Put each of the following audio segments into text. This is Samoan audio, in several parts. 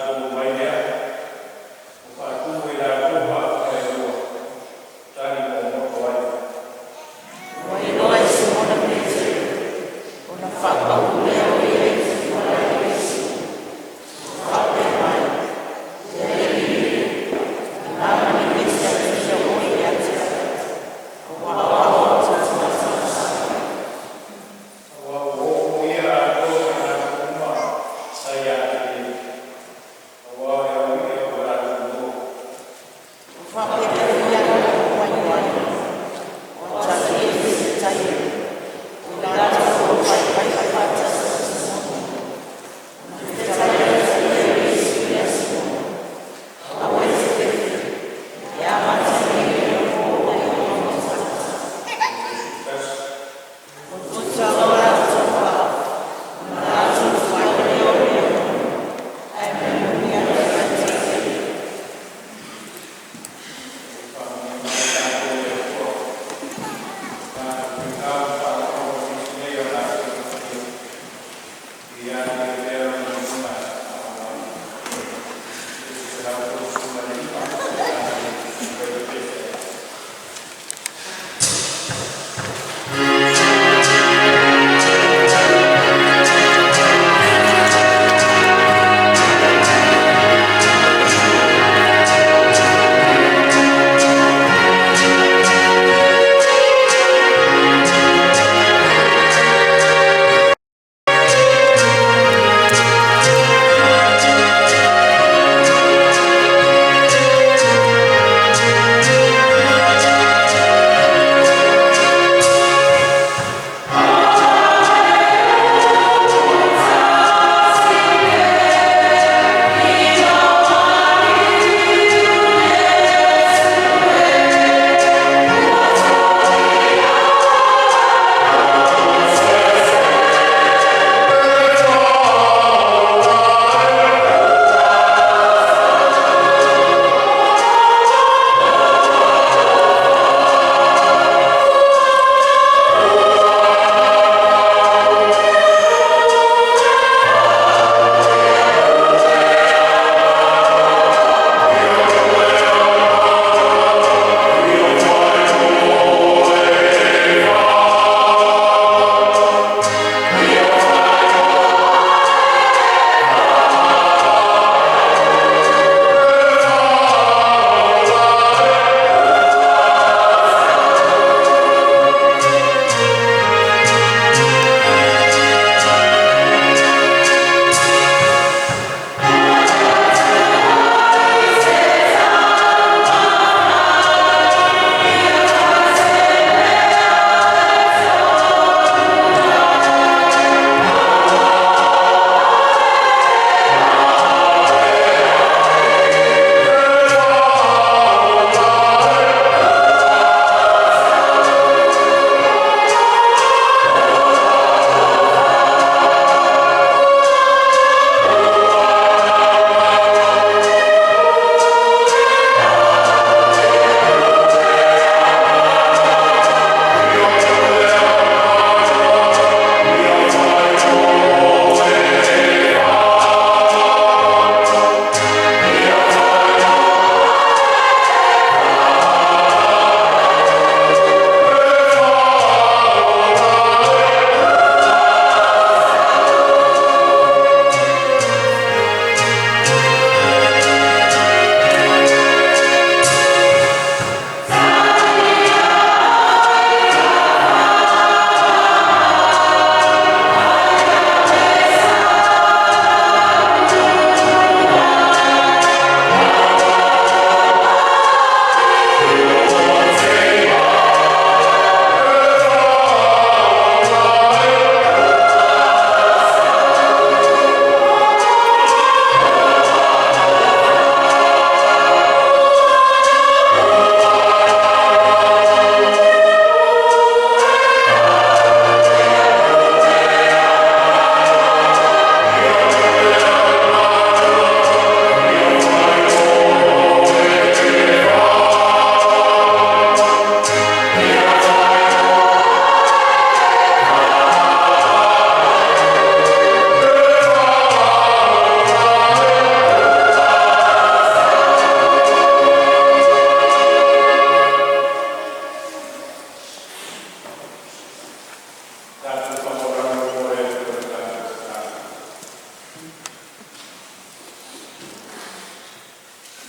Latou omai lea, ua faatumu e i latou paafuga e lua, tali muamuato ai. Ua iloa e Simona Peteru, ona faapau lea o ia i le fua a Iesu, ma faapea mai, “Le Alii e, o le a le mea e te aafia oe ia te au? Aua o au ou te matamatai.” Aua ua oo ia atoa ma i latou uma sa ia te Ie.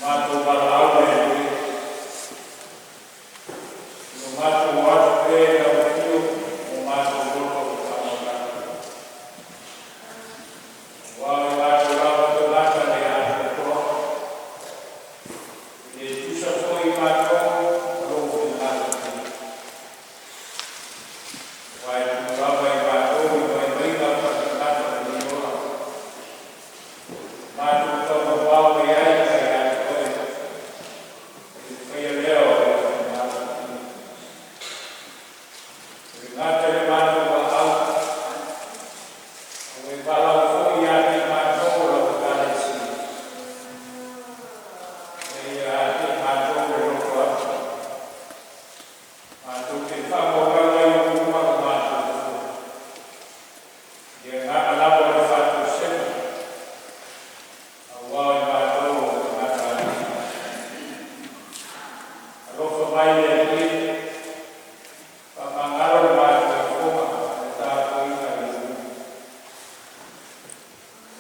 Matou valaau le Alii, i lo matou o atu pea i lau afio ma o matou loto faamagalo. Aua o i matou lava o tagata le atoatoa, e le tusa foi matou ma lou finagalo lelei. Aua e tumu lava i matou i vaivaiga faale-tagata lenei ola, ua matou taumamao mai ai mai ia te Oe, i le faia lea o lou finagalo paia. Ua le gata i le matou valaau, a ua e valaau foi ia te i matou o lau Ekalesia, ina ia ae i matou le loto atu, matou te faamaualuga ai Ou uma lo matou soifua, i le agaga lava o le faatoesega, aua o i matou o tagata alii. Alofa mai le Alii, faamagalo le matou fofoga ma le tapuaiga i ou luma.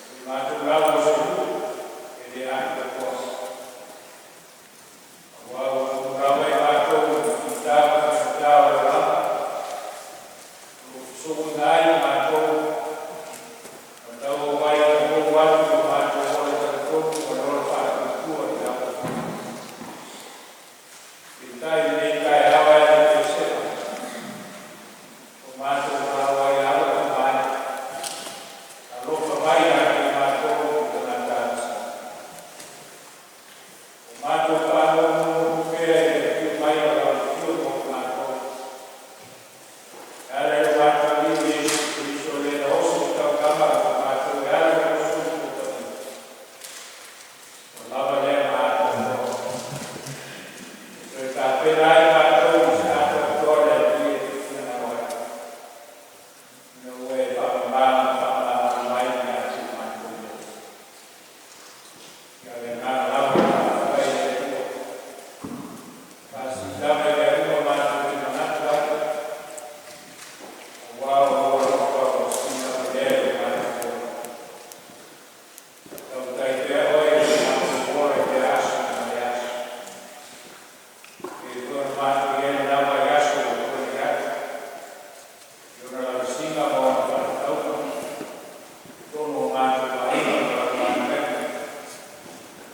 O i matou lava o se nuu e le atoatoa, aua ua tumu lava i matou i fita ma faigata o le olaga, o lo o fesogoina ai i matou ma tau auai ina mou atu lo matou ola talitonu ma le ola faatuatua i lau Afioga. Peitai i lenei taeao ae le Iosefa, ua matou valaau ai e alofa mai, alofa mai ia te i matou o tagata agavaa. Ua matou faanonomanu pea i le afio mai o lau Afio mo i matou, e ala i lo matou Alii o Iesu Keriso o Le na oso i taulaga mo matou e ala i Lona soifua paia, ua lava lea ma atoatoa, e toe tapena ai matou i se atoatoa le Alii e te finagalo ai, ina ua e faamama ma faamagalo mai ia te i matou nei. Ia o le agaga lava e faafetai i le Atua, faasili lava i mea uma matou te manatu ai, aua o lou alofa ua sili lava lea i lo matou ola. Tautai pea oe i lo matou ola i lea aso ma lea aso. E pei foi ona matou i ai i lena vaiaso ua tuanai atu, i ona lavasiga ma ona faafetauga, i totonu o matou aiga ma lau galuega,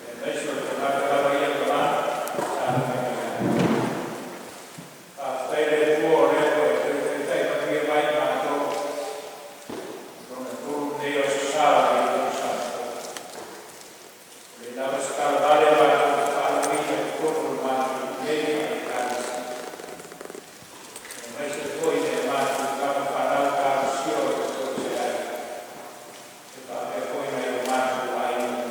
aemaise o le tagata lava ia tagata sa aafia mai ai. Faafetai i le Atua o lea ua e toe taitai manuia mai i matou, lona tolu lenei o aso sa o lenei tausaga fou. Ua le lava se talavale matou te faalogoina i totonu o le matou nuu nei faale-Ekalesia, aemaise foi nai a matou tama fanau talosia o lo o toesea ai, e faapea foi nai o matou aiga.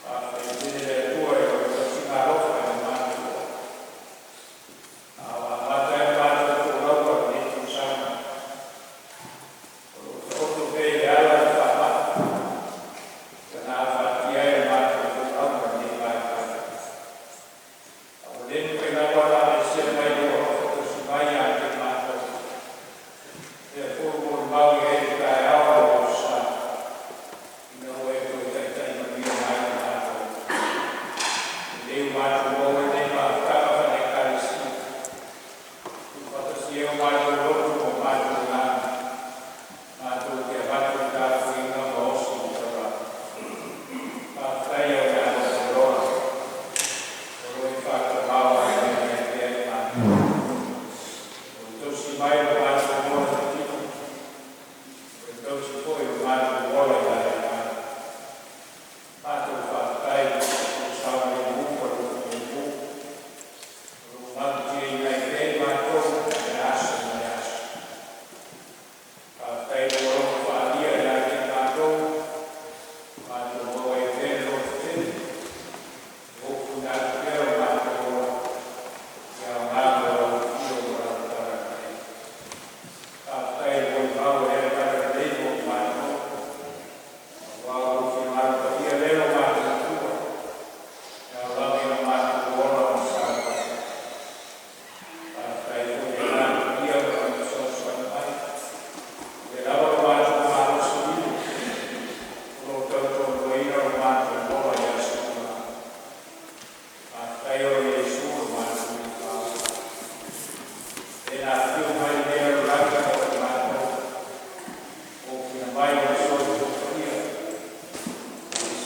Faafetai tele le Atua i lau tausiga alofa i lo matou ola. A o amata ai le matou folauga o lenei tausaga, o lo o taoto pea i le ala le faamai, na afatia ai le matou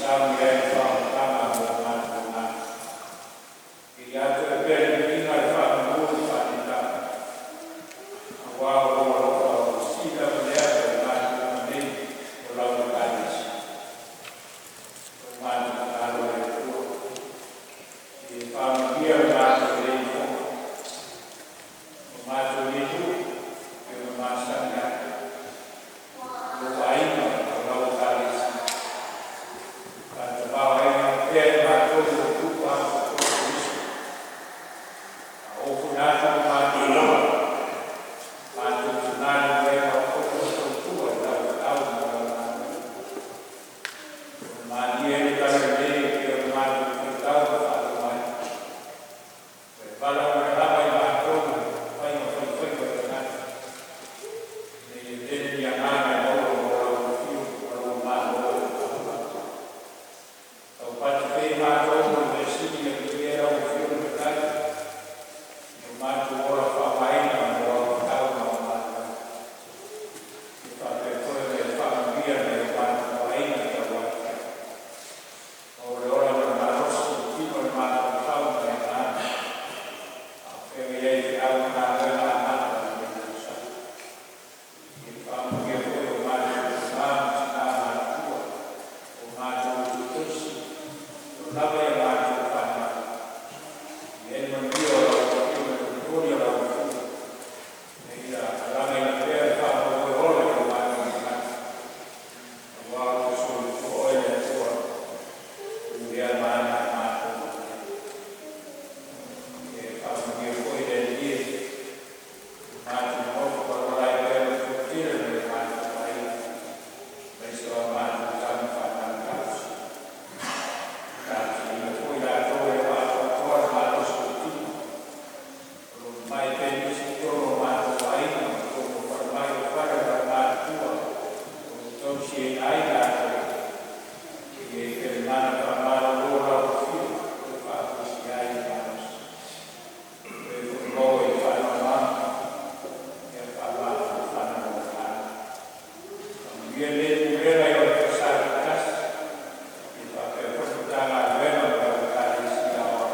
samu i ai le faaolataga mo o matou agaga. Ia te Oe pea le viiga, le faamanu ma le faaneetaga, auā o lou alofa ua sili lava lea i le matuaga nei o lau Ekalesia. O le matou tatalo, le Atua, ia e faamanuia le matou le ifoga o matou nei nuu e pei ona masani ai, o lou aiga, o lau Ekalesia. Faatamaoaiga ai pea i matou i lou pupa atoatoa o Keriso, faaofo atu lo matou ola, matou te galulue ma matou tautua i lau feau ma lau galuega. Ona malie ai le talalelei e pei ona matou faitau ma faalogo ai, ua e valaauina lava i matou e fai ma faifaiva i tagata, ina ia tele ni agaga e maua mo lau afio ma lou Malo e faavavau. Taupati pea i matou mo le measili ia manuia ai lau afio le Matai, i lo matou ola faaaogaina mo au feau ma au galuega. Ia faapea foi ona e faamanuia nai o matou aiga tauatai. Maua le ola ma le malosi i le tino le mafaufau ma le agaga, a o feagai ai i feau ma galuega amata o lenei tausaga. Ia faamanuia foi i o matou tama ma tina matutua, o matou uso tausi, e oo lava ia matou fanau. Ia i ai le manuia o lau afio ma le tolitoli o lau afio, ina ia alagaina pea le faamoemoe ola i o matou tagata, auā o lo o soifua Oe le Atua, e pulea ma ana i matou nei. Ia e faamanuia foi le Alii e i le matou nonofo palapala ai pea ma le fonotele a nai o matou aiga, aemaise o a matou tama fanau tausi. Talosiaina foi i latou e le o atoatoa le malosi o le tino, o lo o mamai pea nisi i totonu o matou aiga ma totonu o falemai o fale o taumatua o lo o tausiaina ai latou. Ia i ai pea le mana faamalolo o lau afio e toe faafoisia ai le malosi. Toe foi maua i le faanoanoaga ia faamafanafana lou agaga. Faamanuia lenei pulega i ona faasa taitasi, ia faapea foi le Matagaluega ma lau Ekalesia Aoao,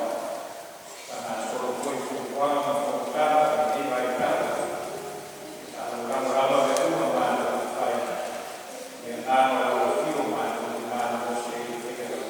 faagasolo foi fuafuaga ma fonotaga o lenei vaitau. Ia faalagolago lava mea uma matou te fai i le agaga o lau afio matou te malolosi ai e faia lau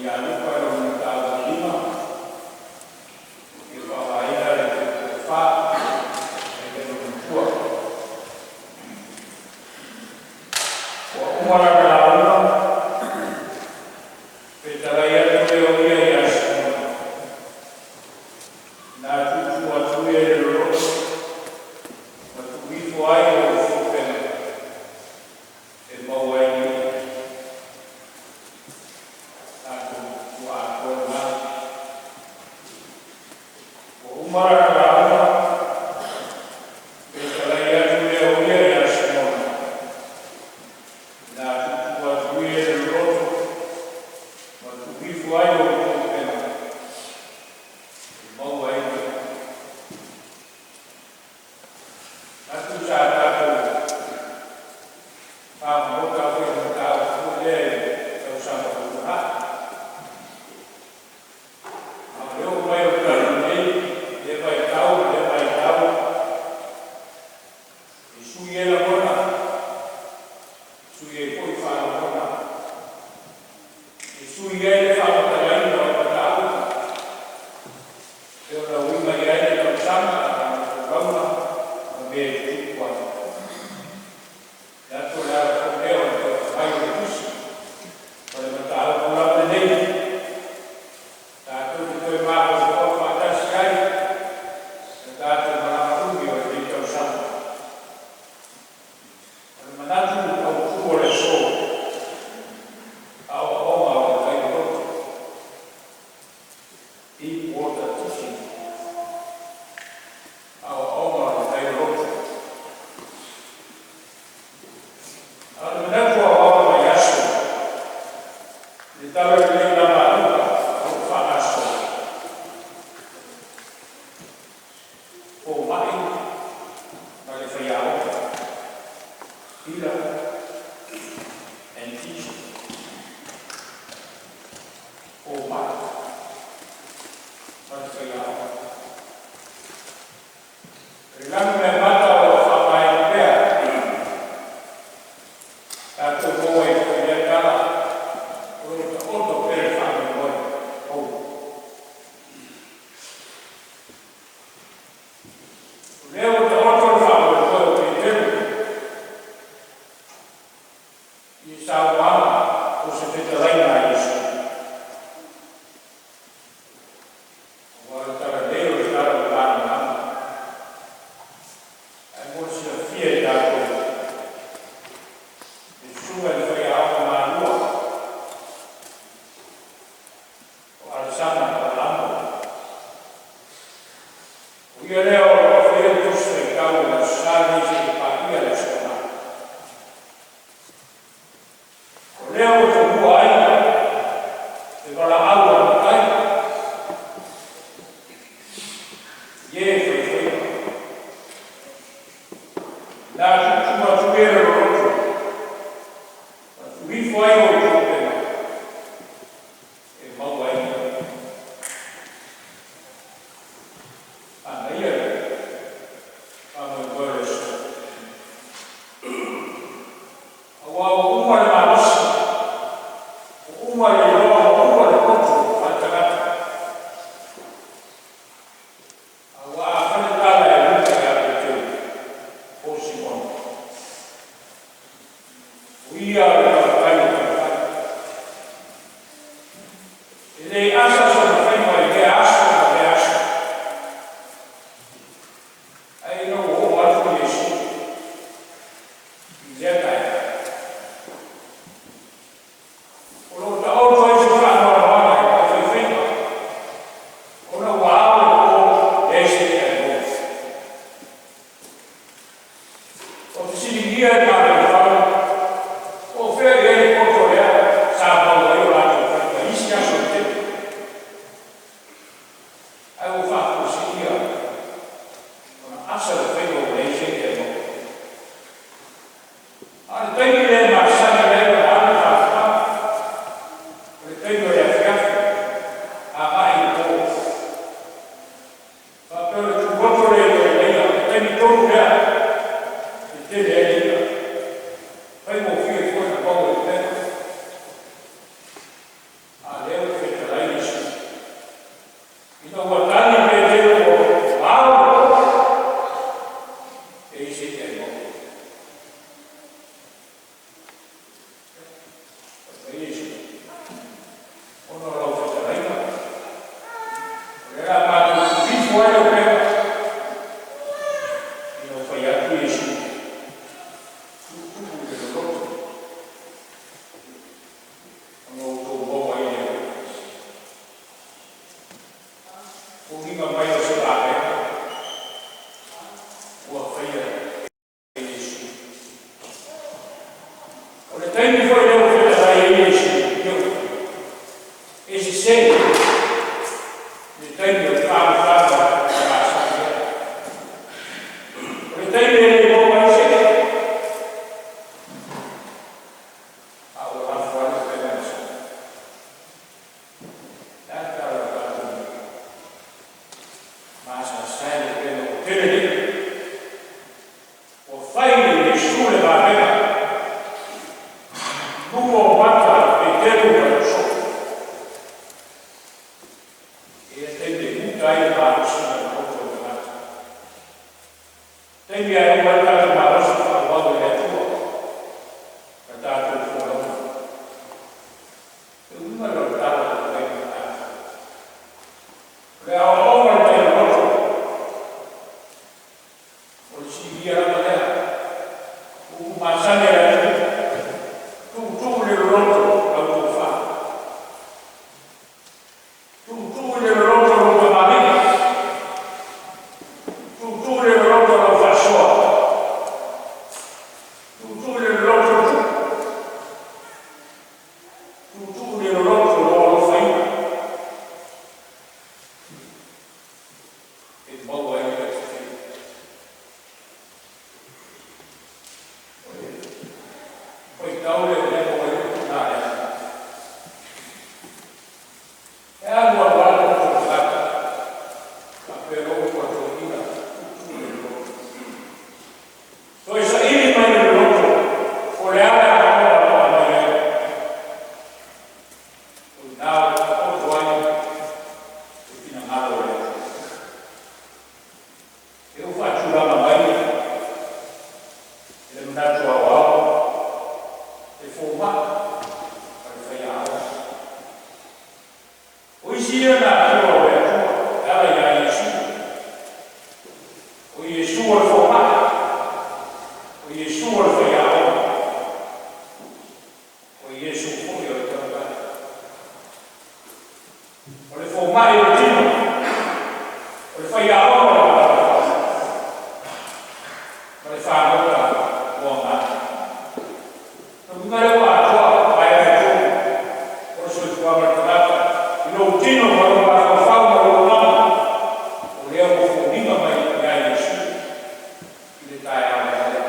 Mai ia Luka i lona mataupu e 5, e faaaogaina le tofa i le matua. Ua uma lana lauga, fetalai atu lea o ia ia Simona, “Na tuutuu atu ia i le loloto ma tuu ifo ai ou sopela e maua ai le i'a.” Tatou ua atoa lena. Ua uma lana lauga, fetalai atu lea o ia ia Simona, “Na tuutuu atu ia i le loloto ma tuu ifo ai ou topela e maua ai le i'a.” Manatu sa tatou fagogota foi i le mataupu foi lea i le tausaga ua tuanai. A o le oo mai o le taimi nei, lea vaitau ma lea vaitau, e sui ai lagona, sui ai foi faalogona, e sui ai le faamatalaina o mataupu e ona uiga i ai le tausaga, lana folauga ma mea e tutupu ai. Manatu o le ala foi lea o le toe aumai o le tusi o le mataupu lava lenei, tatou te toe mafaufau faatasi ai i le tatou malaga umi o lenei tausaga. O le manatu autū o le aso, aoaoga o le tai loloto, deep water teaching, aoaoga o le tai loloto. A o le manatu aoao o le vaiaso, i le talalelei lava a Luka o lo o faagasolo, fomai ma le faiaoga, healer and teacher, fomai ma le faiaoga. O le lanumeamata o lo o faaaogaina pea, tatou maua ai foi i lea tala o lo o taoto pea le faamoemoe o. O lea ua taoto le faamoemoe o Peteru i saunoaga o se fetalaiga a Iesu. Aua o le talalelei o le tala ua malamalama. Ae mo le silafia e tatou, le susuga i le faiaoga malua o Alesana Alamo. O ia lea o lo o aofia le tusi faitau o le Aso Sa lenei seia paia le Aso Gafua. O lea ua tomua ai le valaau a le matai, i e faifaiva. Na tuutuu atu ia i le loloto, ma tuu ifo ai ou topela e maua ai le i'a. Manaia le faamoemoe o le aso. Aua ua uma le malosi, ua uma le iloa, ua uma le poto faale-tagata. Aua a fai le tala e Luka ia Peteru po o Simona, o ia o le matai o tafai. E le asa sona faiva i lea aso ma lea aso. Ae ina ua oo atu Iesu i lea taeao, o lo o taoto ai se faanoanoaga i le aufaifaiva, ona ua ao le po leai se i'a e maua. O fesiligia e mafaufau, po o fea o i ai le poto lea sa maua ai o latou faiva i isi aso e tele. Sese le taimi o le fagufagu a le masani ai. O le taimi e le maua ai se a ua lafo ai le upega i le sami. E a le tala a le tatou nei? Masaesae le upega ua tele nei. Ua fai e Iesu le vavega, lua o mata a Peteru ma le uso. E i ai taimi e uta ai le malosi ma le loto o le tagata. Taimi lava e uma ai le tatou malosi faaauau e le Atua ma tatou folauga. Le uiga lea o le tala o le vaega o tatou. O le aoaoga o le tailoloto, o le silivia lava lea. Upu masani a le atunuu, tuutuu i le loloto lau tofa. Tuutuu i le loloto lou tamalii. Tuutuu i le loloto lau faasoa. Tuutuu i le loloto le tupu. Tuutuu i le loloto lou alofaina. E maua ai le atifea. O le faitau lea o lea e maua ai le upu na lea. E alu alu lava le loto o le tagata, faapea loa upu a le toeaina, tuutuu i le loloto. Toe saili mai le loloto, po o le a le avanoa o lo o aumai ai. O i ina o lo o taoto ai le finagalo o le Atua. E ua faatulaga mai le manatu aoao, le fomai ma le faiaoga. O isi ia natura o le Atua e ala iā Iesu. O Iesu o le fomai, o Iesu o le faiaoga, o Iesu foi o le tautai. O le fomai o le tino, o le faiaoga o le mafaufau, ma le fagota o agaga. O le uiga lea ua atoa vaega e tolu o le soifuaga o le tagata, i lou tino ma lou mafaufau ma lou agaga, o lea ua foliga mai iā Iesu i le taeao lenei.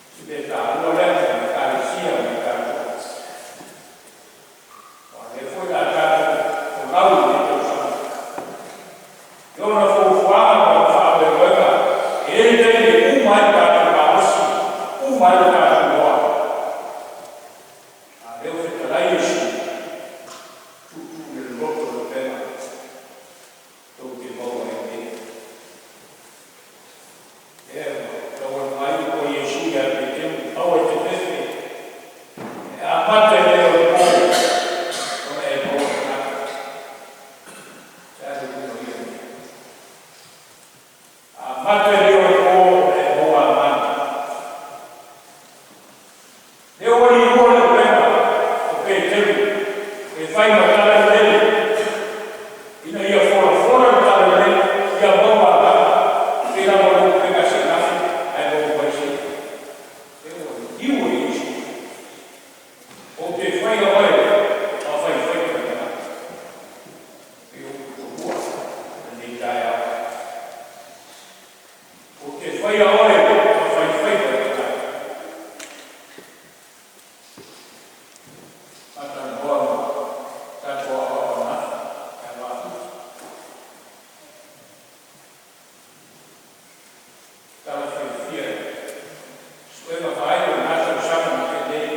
O se mea taua lea i le Ekalesia ma i tatou. Aua o lea foi o le a tatou folau i lenei tausaga i ona fuafuaga ma ona faamoemoega. E i ai le taimi e uma ai le tatou malosi, uma ai le tatou iloa. A o lea ua fetalai Iesu, tuutuu i le loloto le upega tou te maua ai nei. Lea ua tauala mai upu a Iesu ia Peteru, aua e te fefe, e amata i le ea o le po ona e maua tagata. Se a le uiga o ia mea? Amata i le ea o le po ona e maua amanu. Lea ua liua le upega o Peteru e fai ma talalelei ina ia folafola le talalelei ia maua agaga, pei lava o le upega seinafi ae maua mai se lea ua liliu e Iesu. Ou te faia oe ma faifaiva i tagata. E pei o upu tomua i lenei taeao. Ou te faia oe ma faifaiva i tagata. Faatanoa ma tatou aoao ananafi ia Vaapiti. Tala fiafia i suega faailo i lena tausaga na tea nei,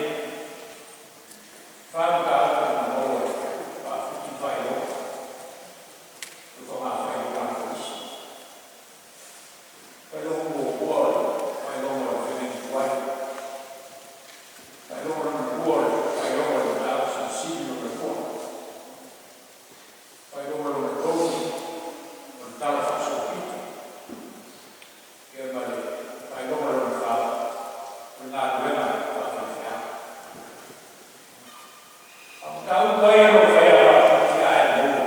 fa mataupu na maua e Vaafuti ma faailoga o le faafailoma a le Kolisi. Faailoga muamua o le faailoga o le feagaiga tuai. Faailoga lona lua o le faailoga o le mataupu silisili lona lua. Faailoga lona tolu o le tala faasolopito. Ia ma le faailoga lona fa o le galuega faafaifeau. A o mataupu lava ia o lo o faia e Vaafuti ae maua,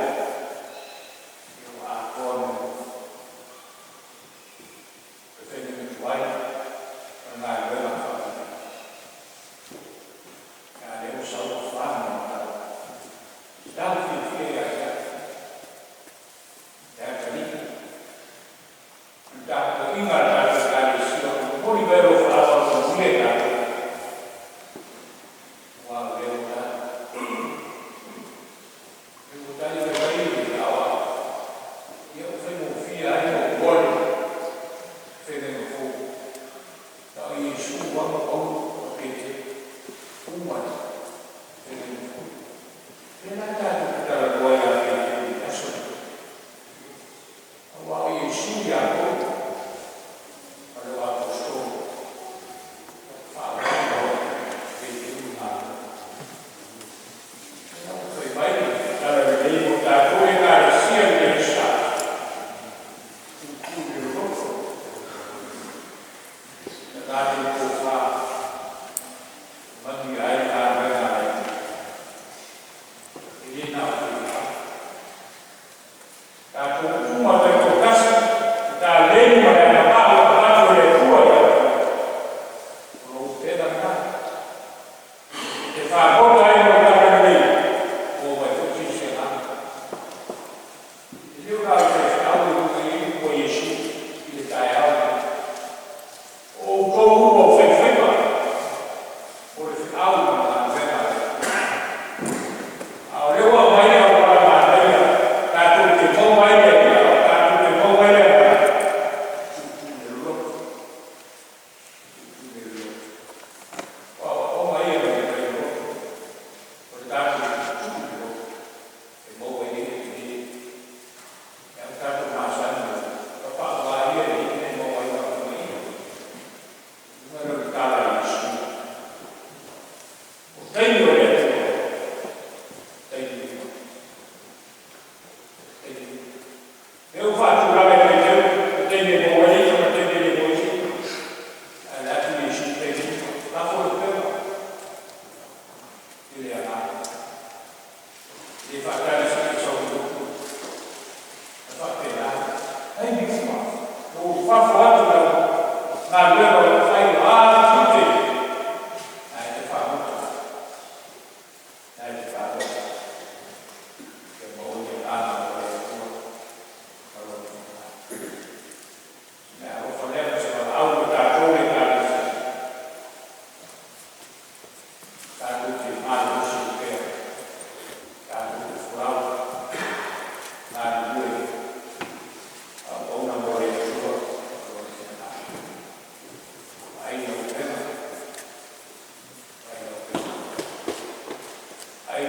ia ua atoa le feagaiga tuai ma le galuega faafaifeau. A o lea ua sau ua fa nai mataupu. Lea la tatou te talanoa ia Peteru i le aso lenei, aua o Iesu ia Akopo ma lou Aposetolo faaauau loa Peteru ma galuega. Lea ua fai mai le Talalelei mo tatou le Ekalesia i le Aso Sa, tuutuu i le loto na tatou tofa e manuia ai le galuega a le Atua. E le na o faifeau. Tatou uma taitoatasi, o taleni ma le agavaa ua avatu e le Atua ia tatou, o lou upega lena. E te fagota ai mo le Talalelei, maua mai foi se isi agaga. E le o na o le faifeau e luga i ai upu a Iesu i le taeao lenei. O outou uma o faifaiva, o le feau ma le galuega a le Atua. A o lea ua aumai le auala manaia tatou te maua ai le tatou te maua ai le agaga, tuutuu i le loto, tuutuu i le loto. O aoaoga ia mai le vai loto, o le tatou tuutuu i le loto e maua ai le tele. E au tatou masani o papau lava ia e le maua ai faafitauli. Uiga lea o le tala a Iesu. O taimi o le Atua, taimi uma, taimi uma. Lea ua faatulaga e Peteru, o taimi e maua ai le i'a ma taimi e le maua ai se i'a. Ae alu atu Iesu i taimi uma, lafo le upega i le agaga. E le faatali seia e sau i le motu. Na faapena, taimi uma, ua fafo atu lau galuega o lo o fai o a tiute, na e te fagota, na e te fagota. Ia maua le agaga o le Atua ma lona finagalo. Se meaalofa lea ma se valaau mo tatou le Ekalesia, tatou te malolosi pea, tatou te folau, galulue, auauna mo le Atua ma lona finagalo. Vaai lau upega, vaai lau upega. Ai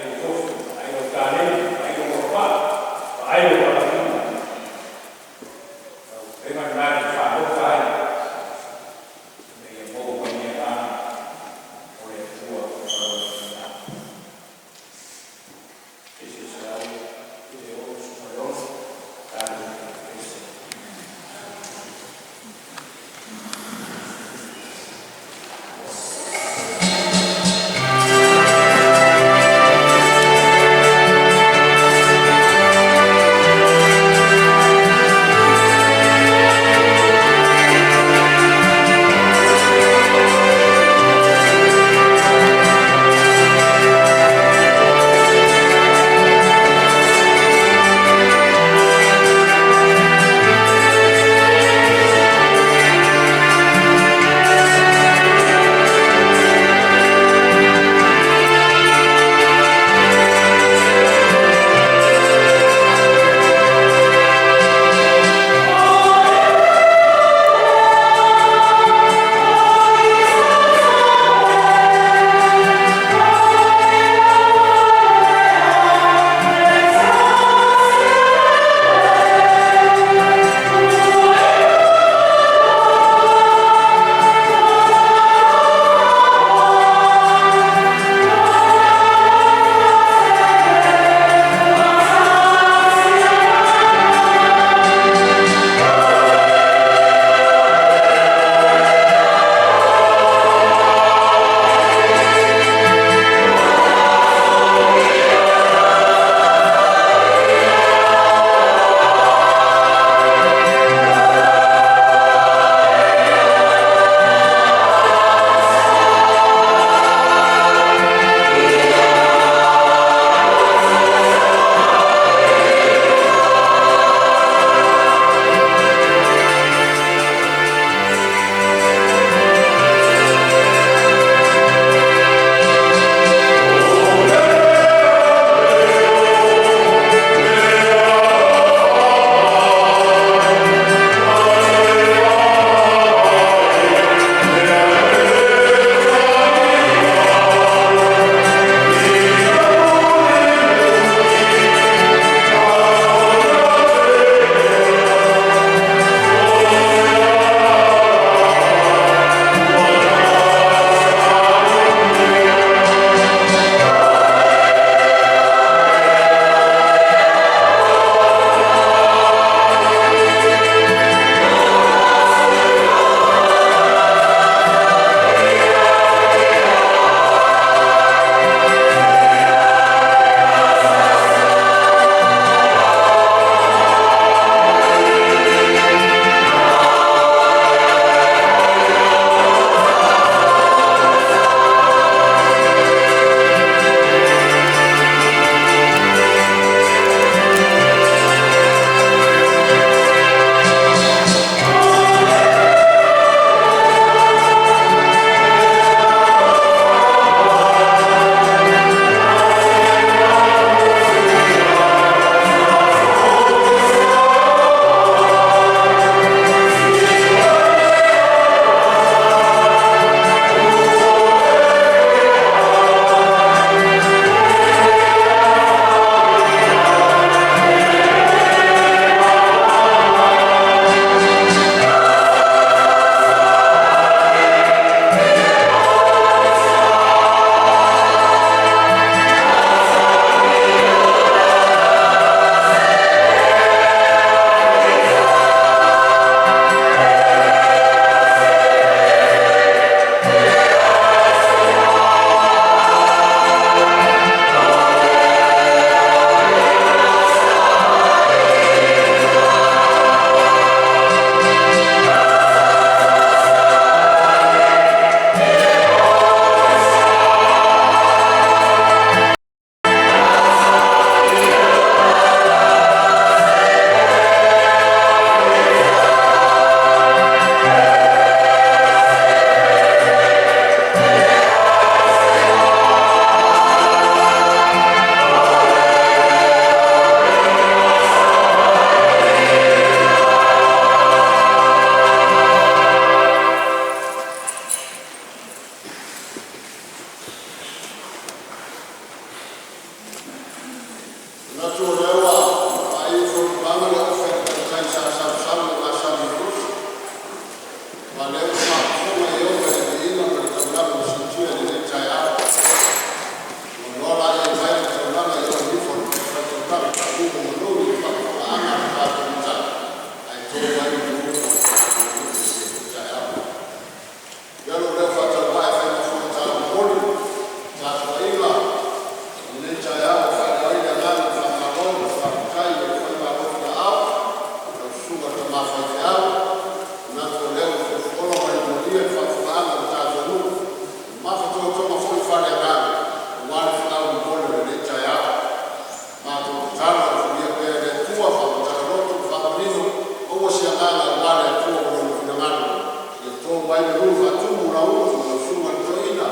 Manatu o lea ua faaiu i folafolaga le ofi a le tautai sa sausau i le vasa i Lufilufi, ma o lea ua faafofoga Ioga i le viiga ma le taulaga na siitia i lenei taeao. Ua noa laei mai le taulaga e oo ifo i le fatafaitaulaga faanonomanu i le faafofogaaga a lo tatou Matai, ae to mai le manu mo le tatou atunuu i lenei taeao. Avea lou leo faatauvaa e fai ma fono momoli le tapuaiga i lenei taeao e faaleo ai le agaga o le faamalo ma le faafetai i le faiva alofi lau Susuga i le Tama Faifeau. E manatu o lea ua folifola ma linolia i le faafofogaaga a lo tatou atunuu ua mafatotoga foi faaleagaga aua le folau momoli o lenei taeao. Matou tatalo alofagia pea e le Atua faamatagalotu ma faamanino, maua se agaga aua le Atua ma Lona finagalo, ia to mai manu faatumu lauutu i lau Susuga i le Toeaina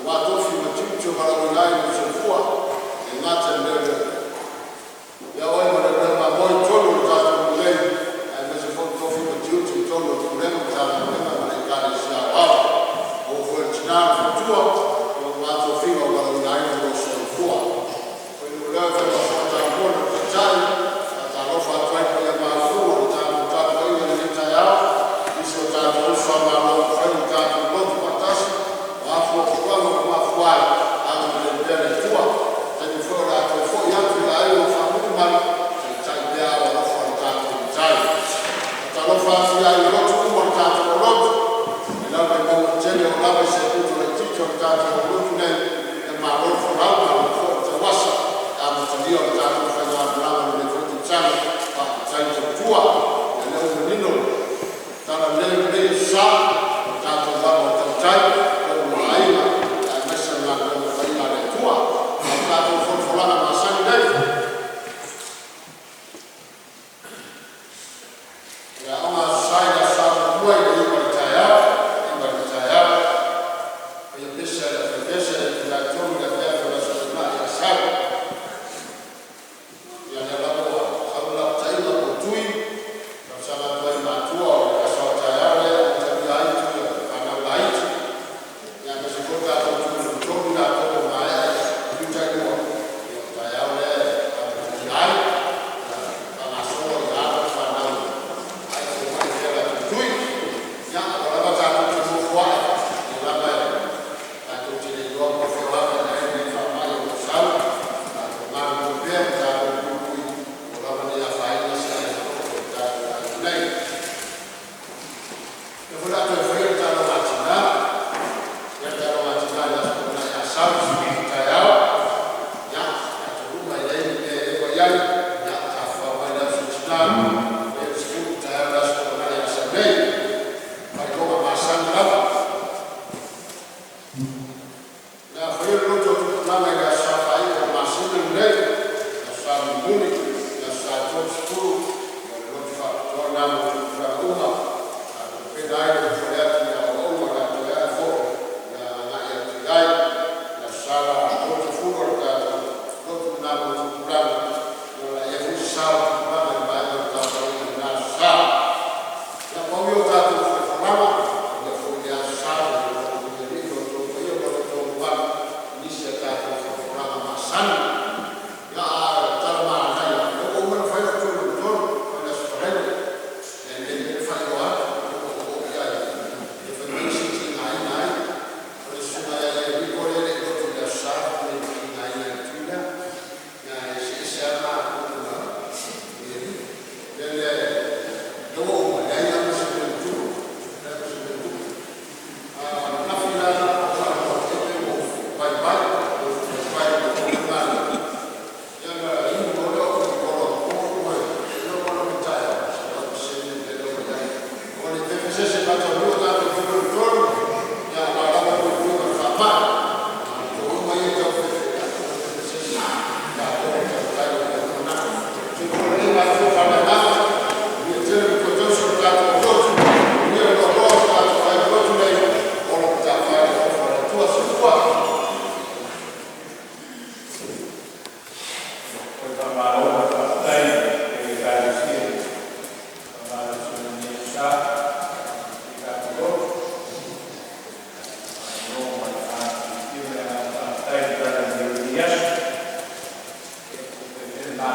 aua tofi ma tiute ua valaauina ai lou soifua e gata i le leoleo a oe ma leoleo mamoe i totonu o le tatou nuu nei, aemaise foi tofi ma tiute i totonu o Pulega ma Matagaluega ma le Ekalesia Aoao. Maua foi e le tina le faletua aua tofiga ua valaauina ai lo oulua soifua. O le leo lenei lau Afioga i le Taitai, e faatalofa atu ai i le paia maualuga o le tatou tapuaiga i lenei taeao i si o tatou uso a Malo ua mafai ona tatou lotu faatasi. O a fuafuaga ua mafua ai, agalelei pea le Atua. I le taimi foi o le a toe foi atu i aiga o faamuli mai, taitai pea aa o alofa o lo tatou Matai. E faatalofa atu i aiga lotu uma o le tatou aulotu mai lava i mauga tetele oo lava i se pito itiiti o le tatou aulotu nei, ia malo le folau malo foi le tauasa i le amatalia o le tatou faigamalaga i lenei foi tausaga. Faafetai le tautua. Ia lea ua manino le talalelei o lenei aso Sa, o le tatou vava o tautai, o oulua ma aiga aemaise o le galuega paia a le Atua. A o le tatou folafolaga masani nei, o le Aoga Aso Sa i le aso Sa muamua i le 9:00 i le taeao, 9:00 i le taeao, faia pesa e le aufaipesa i le itula e 3:00 i le afiafi o le aso Toonai ia sau. Ia o lea lava ua sau le lapataiga po o Tui e talosaga atu ai i matua o le aso a taeao lea e amatalia ai tui a fanau laiti, aemaise foi o tatou tui lona tolu, i latou ua maea tui tailua, ia o taeao lea e amatalia ai. Ia faagasolo alo ma fanau e vaai po o a latou tui. Ia aua lava tatou te nofoai, o lea lava tatou te le iloa po o fea o ava ane ai lenei faamai o lo o sau. Tatou galulue pea ma tatou puipui aua lava nei afaina se aiga o tatou aiga nei. O lea foi o le a toe faia le taaloga a tina, le taaloga a tina i le Aso Toonai a sau i le 10:00 i le taeao. Ia, atonu uma e i ai ni mea e eva i ai, ia tafafao mai le Ausi Tina e faia le 10:00 i le taeao i le Aso Toonai a sau nei. O faailoga masani lava. O le a faia le lotu a tupulaga i le aso Sa faaiu o le masina lenei, le aso Sa mulimuli, le aso Sa 30. O le lotu faapitoa lena mo tupulaga uma e tapenapena ai le ulufale atu i aoaoga o le a toe ae foi agai atu i ai. O le aso Sa la 30 o le tatou lotu lena mo tupulaga, o le a i ai foi se sao o tupulaga i le vaega o le tapuaiga i lena aso Sa. Ia, pau ia o tatou folafolaga, manuia foi lea aso Sa i le Alii ma lo outou paia ma lo outou mamalu i nisi a tatou folafolaga masani. Ia, a o le tala manaia, o lea ua uma ona fai lau tui lona tolu mai le Aso Faraile, e lelei le faailoa atu ua oo i ai e fai mai se tigaina ai. O le susuga ia Ieriko lea e le i lotu i le aso Sa fai mai na tigaina i le tui lea. Ia ae eseese lava matou ma Ieriko. O le mea lea, o lea ua uma, leai lava ma se mea na tupu, leai ma se mea na tupu. A o ananafi la ua ou faalogo atu pei ua ou vaivai, vaivai i le galuega, ia ona inu loa lea o au Kokola oo mai le taeao, se 100% le mea lea ua i ai. Aua ne i fefe se isi e faataunuu tatou tui lona tolu, aua lava le puipuiga o le faamai. O outou uma ia e tau fefe, ia aua le fefe se isi, o tatou o tautai mo le lumanai. Soifua lelei mafaufau faaleagaga, manuia tele matua tausi o le tatou aulotu, manuia le loaloa o le tatou aiga lotu nei, ola matafale i le alofa o le Atua. Soifua. Le faamalo ma le faafetai i le Ekalesia i le faamalosiuina i lenei aso Sa i le tatou lotu. Malo ma le agaga fiafia ma le agaga faafetai i le talalelei o lenei aso. Ua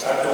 Tatou.